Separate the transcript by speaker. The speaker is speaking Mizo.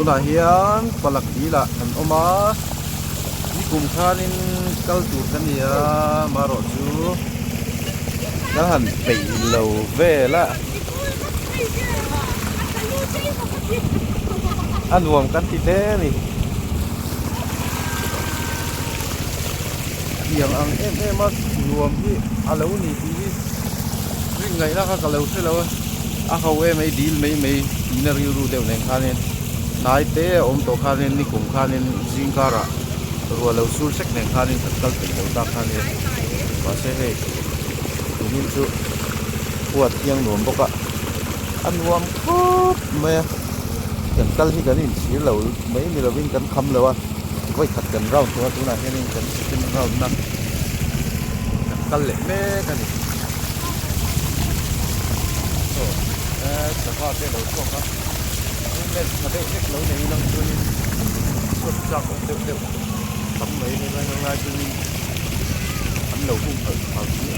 Speaker 1: Tunah hian palak dil ah kan awm a, nikum khanin kal tur ka ni a, marawh chu ka han peih lo vel a, a nuam kan ti hle a ni. Tiang ang em em a nuam hi a lo ni tih hi rin ngaihna kha ka lo hre lo a, a ho em mai dil mai mai tihna rilru deuh nen khanin hnai te a awm tawh khanin nikum khanin zing karah ruah lo sur sek nen khanin kan kal peih lo tak kha nia mahse hei tumin chu huat thiang nuam bawk a a nuam khawp mai a kan kal hi kan inchhir lo mai ni lovin kan kham lo a. Vawi khat kan round tawh a tunah hianin kan second round na kan kal leh mek a ni. Saw sava te lo chhuak a movement tha deuh hlek lo nei lang chuanin chhuat chak awm deuh deuh tam mai hei lai lai chuanin an lo hung phalh phal chu.